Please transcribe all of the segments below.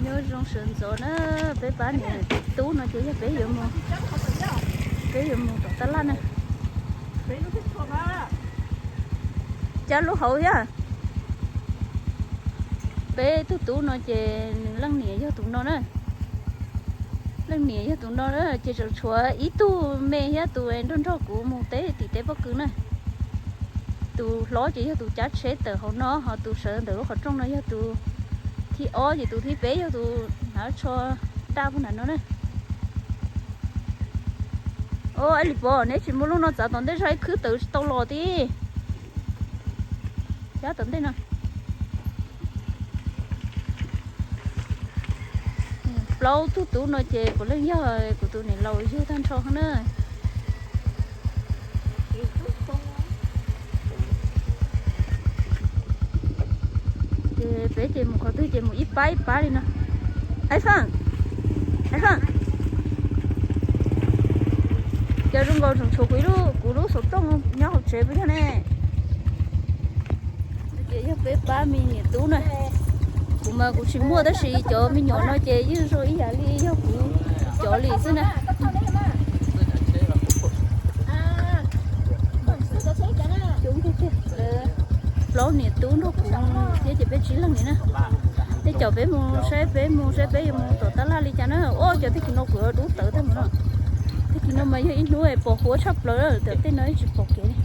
Nyob zoo sawv ntxov na, peb pab niam tub no ces yog peb yuav mus, peb yuav mus tom tab laj na. Cab lub hauv thiab. Peb tug tub no ces nws leej niam yog tus no na. Leej niam yog tus no na, ces tseem tshuav ib tug me thiab tus nrog nrog kuv mus teb tim teb pob kws na. Tus hlob ces yog tus cab tsheb tawm hauv no, ho tus sawv ntawm lub qhov rooj no yog tus thib ob, ces tus thib peb yog tus hnav tsho daj puag nram no na. Os, Lis Pov, neb tsis muaj lub no txav tom ntej zaj ib khwb tawm tsis tau los tib. Cab tom ntej no. Plaub tug tub no ces puav leej yog kuv tus niam laus yug tag nrho na. Ces peb ces mus qhov twg ces mus ib pab ib pab li no. Ai Faj, Ai Faj, cas zoo nkaus tseem tshuav kuv ib lub, kuv lub xov tooj nyob hauv tsev puas yog ne? Ces yog peb pab me niam tub na. Kuv mas kuv tsis muaj tab sis cov me nyuam no ces yeej zoo ib yam li yog kuv cov li xwb na. Plaub niam tub nrog kuv thiab ces peb tsib leeg li na. Tej caum peb mus saib, peb mus saib peb yuav mus tom tab laj li cas na. Ua cas tag kis no kuv dub tawv tag mus no. Tag kis no mas yog ib hnub pos huab tshaj plaws, tam tej no tsis pom kev li.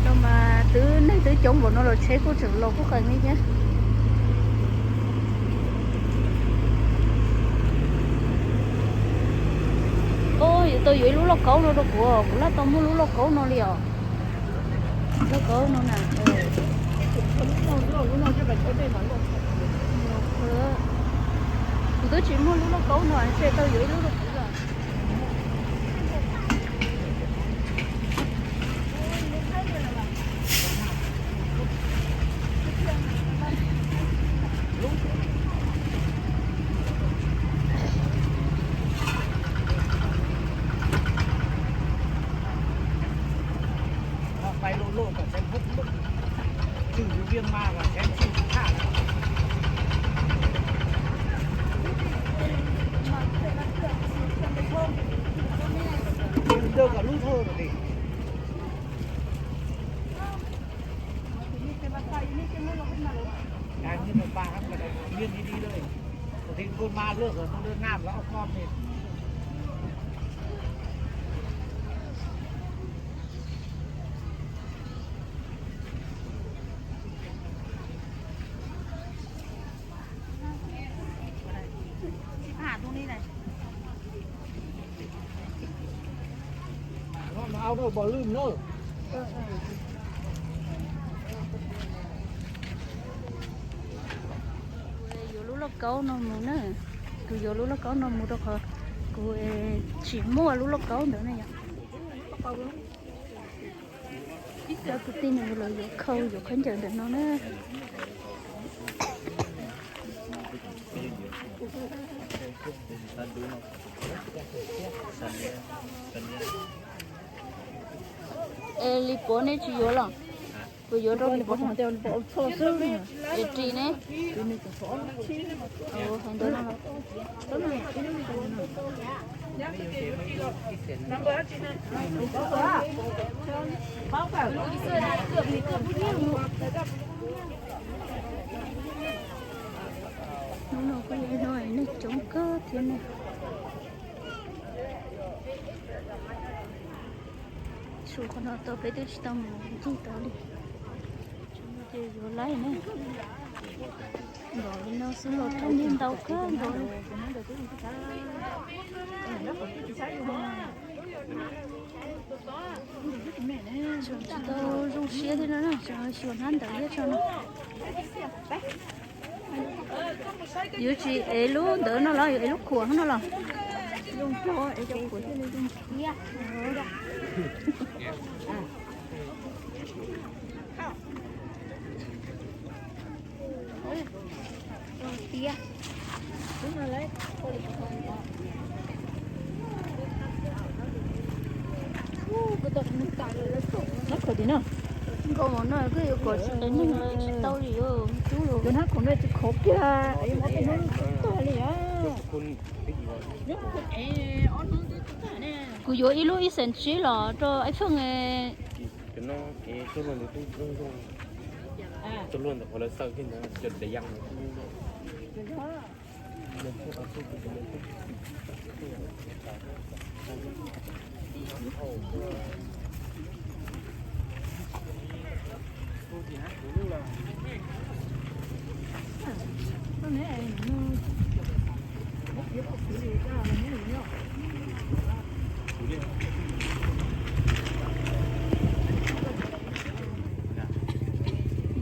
No mas twb neeg twb coob npaum no los tsheb kuj tseem los kuj qees li thiab. Yuav tau yuav ib lub lauj kaub no rau kuv, kuv laj tau muaj lub lauj kaub no li os. Lauj kaub no na. Kuv twb tsis muaj lub lauj kaub no, ntshe tau yuav ib lub rau kuv lawm. Pais loj loj kom xeev Hmoob, tswj yus Viaj Mas kom xeev tswj yus Thaj lawm. Ntawd kom lub thaj no li. Nyiaj no pa hab, nyiaj li li lawm. Kom thi kua mas lawm kom tau lawm nam los ob koj li. Yuav lub lauj kaub no mus na. Kuv yuav lub lauj kaub no mus rau qhov kuv tsis muaj lub lauj kaub ntawd na yom. Ib cov kwv tij no los yuav khau yuav khaub ncaws ntawm no na. Es Lis Pov nej tsis yuav los? Kuv yuav rau Lis Pov. Es ris ne. Hais ntawd no. Hnub no kuj yog ib hnub neeg coob kawg thiab ne. Su qhov no tau peb twb tsis tau mus ncig tod li. Ces yuav laij ne. Nkaus li no xwb los rau niag ntau kawg nkaus li. Tseem tsis tau zoo siab thiab no na, tseem xyuas hnab ntawd thiab tso no. Yuav tsis ev lub ntawd no los yuav ev lub khuam no los? Hnab khaum tim no. Nkauj mov no koj yuav kom tsis qev neeg tsis tau li yuav tub los. Yuav hnab khaum no tsis khov kiag, yuav hnab khaum no tsis tag li. Kuv yuav ib lub ib xees tsib los rau ib feej.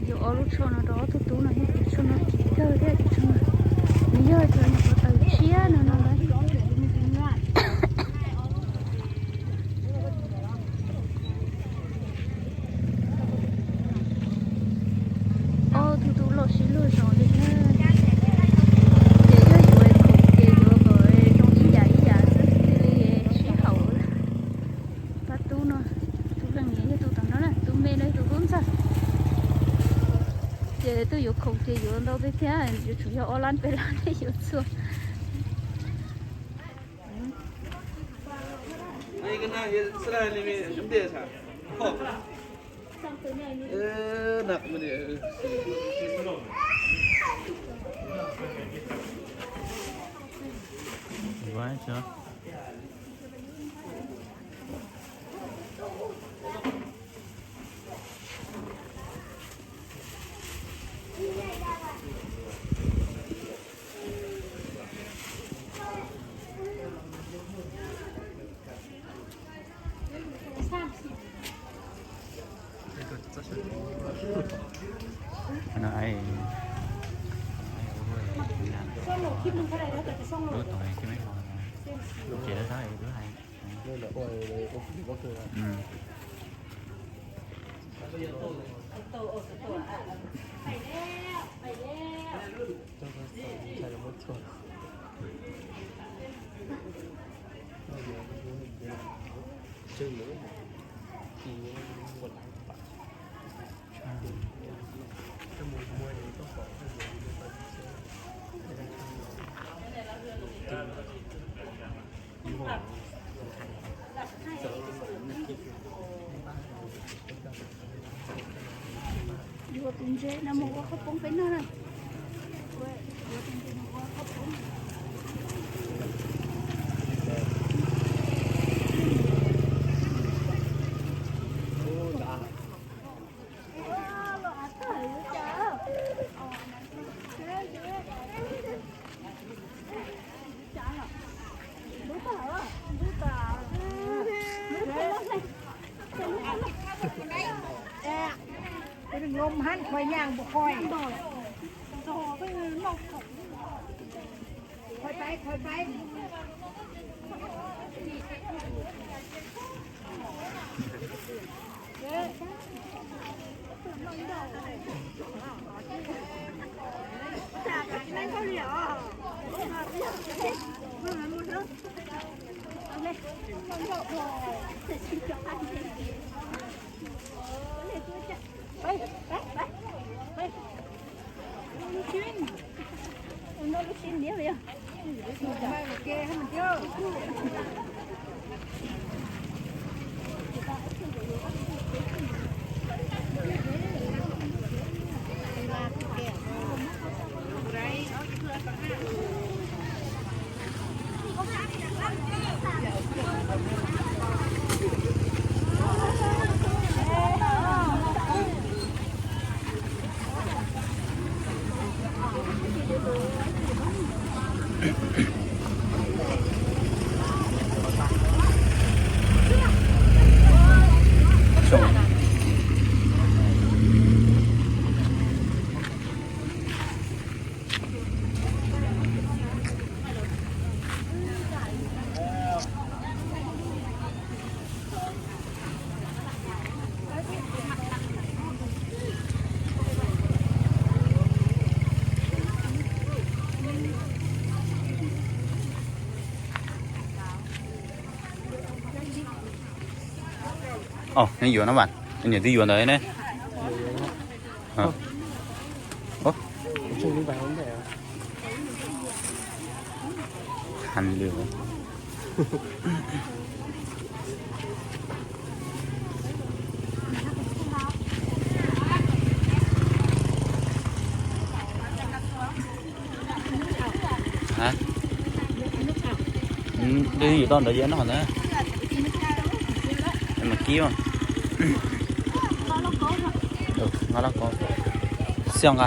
Yuav ob lub tsho no rau ob tug tub no thiab, tus tsho no kim kawg thiab tus tsho no. Nws yog cov nyuam qhuav tawm tshiab no no lawm. Ob tug tub loj sib luag zos li na. Ces yog yuav khoom ces yuav kom zoo ib yam ib yam xwb thiaj li sib haum. Pab tub no, tub leej niam yog tus tom no na, tus me no yog tus tub ntxawg. Ces twb yuav khoom ces yuav ntau tiag thiab, yuav tsum yog ob lab peb lab thiaj yuav txhua. Yuav tus ntses no mus ua qhaub poob peb noj na. Yuav tus ntses mus ua qhaub poob. Lom hab khuav yaam npaum koi. Khuav pais, khuav pais. Ov, neb yuav no mas, niam twb yuav ntawd ne. Ov, than lwm. Hab, twb yuav tau ntawd yog noj ntawd. Mas kib, nqa lauj kaub, xij nqa.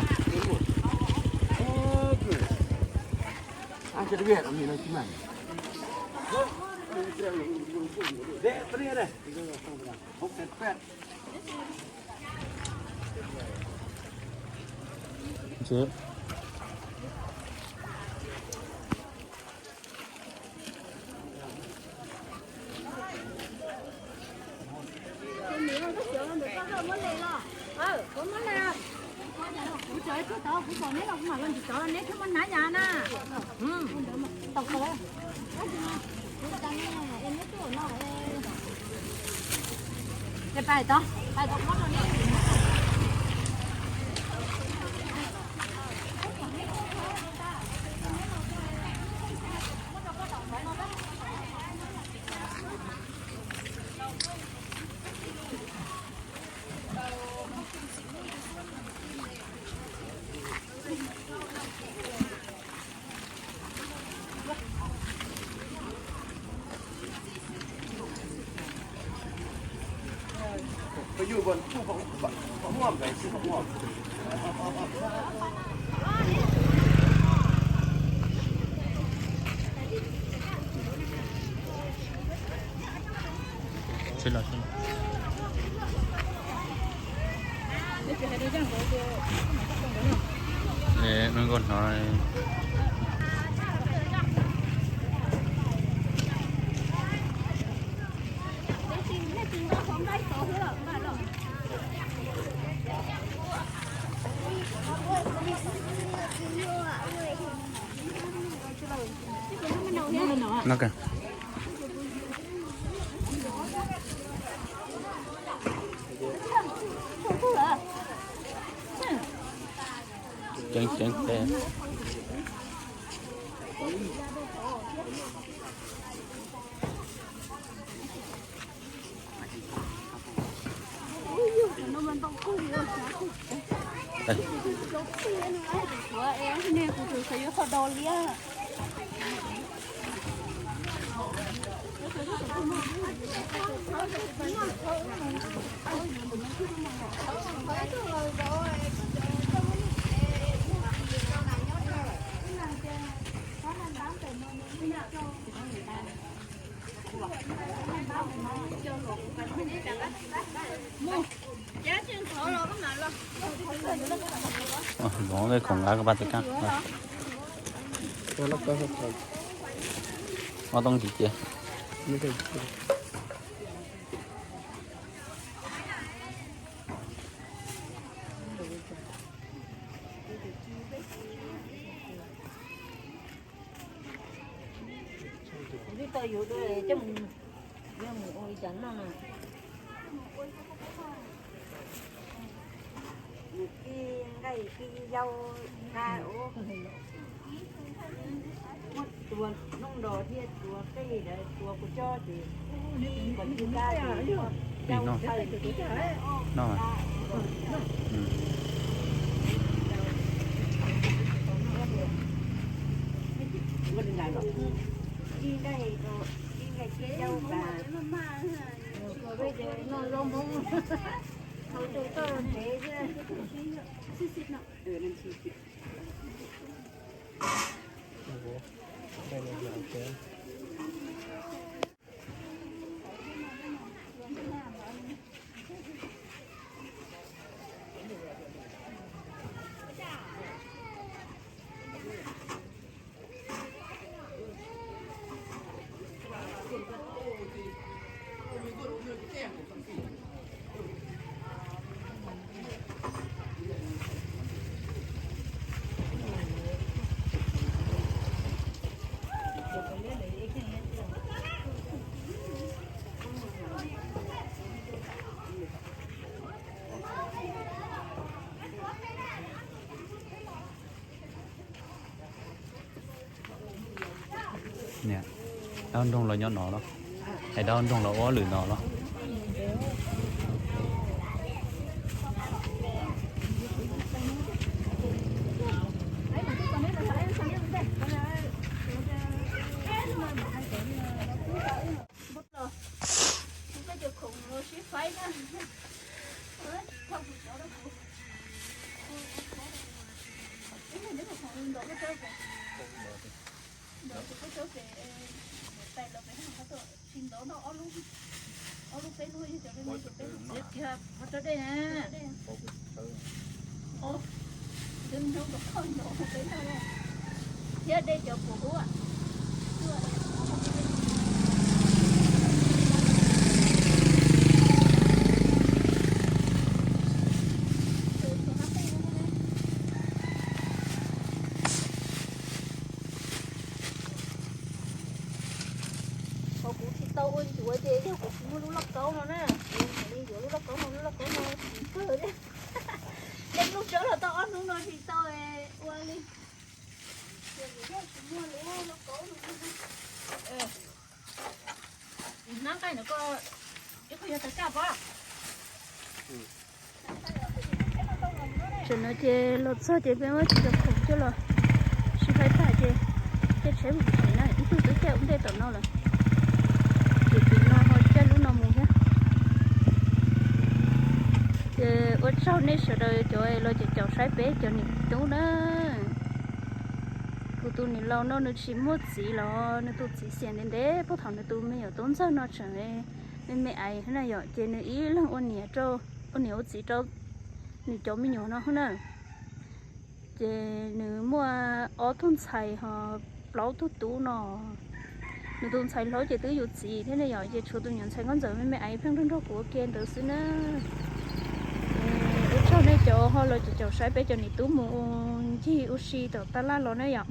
Ceev ceev tes. Ov, khoom nqa koj pab tes kab. Ob toob ntsis cia. Twb tau yus dua coj mus, yog mus ua li cas noj na. Mus kib nqaij kib yau nqa ua. Ua noob nrog thiab tua qej ntawd tua kua tsob ces ib qho ib kab no. Niam, dab nroog los nyob no los? Hais dab nroog los ua lwm no los? Thiab dej cov pum ub. Qhov kuv tsis tau ua ncuav ces yog kuv tsis muaj lub lauj kaub no na. Kuv mam li yuav lub lauj kaub no, lub lauj kaub no tsis kawg li. Tej lub tsob los tau ob hnub no tsis tau ua li. Ces kuv yog tsis muaj lub lauj kaub no. Hnab nqaij no koj ib qho yog tas kaj pab. Tam no ces los txog ces peb muab cov khoom coj los sib faib tag ces caij tsheb mus tsev na, ib tug twb caij ua ntej tom no lawm. Ces tim no ho caij lub no mus thiab. Ces ua tsaug nej sawv daws cov los caum caum saib peb cov niam tub na. Kuv tus niam laus no nws tsis muaj txiv los nws tus txiv xiam ntev ntev puag thaum nws tus me nyuam tub ntxawg no tseem me me aiv na yom, ces nws ib leeg ua niam rau, ua niam ua txiv rau nws cov me nyuam no na. Ces nws muaj ob tug ntxhais ho plaub tug tub no. Nws tus ntxhais hlob ces twb yuav txiv thiab ne yom, ces tshuav tus nyuam ntxhais nkauj ntxawm me me aiv pheej nrog nrog kuv ua ke ntawd xwb na. Ua tsaug nej cov ho los caum caum saib peb cov niam tub mus ncig ua si tom tab laj los na yom.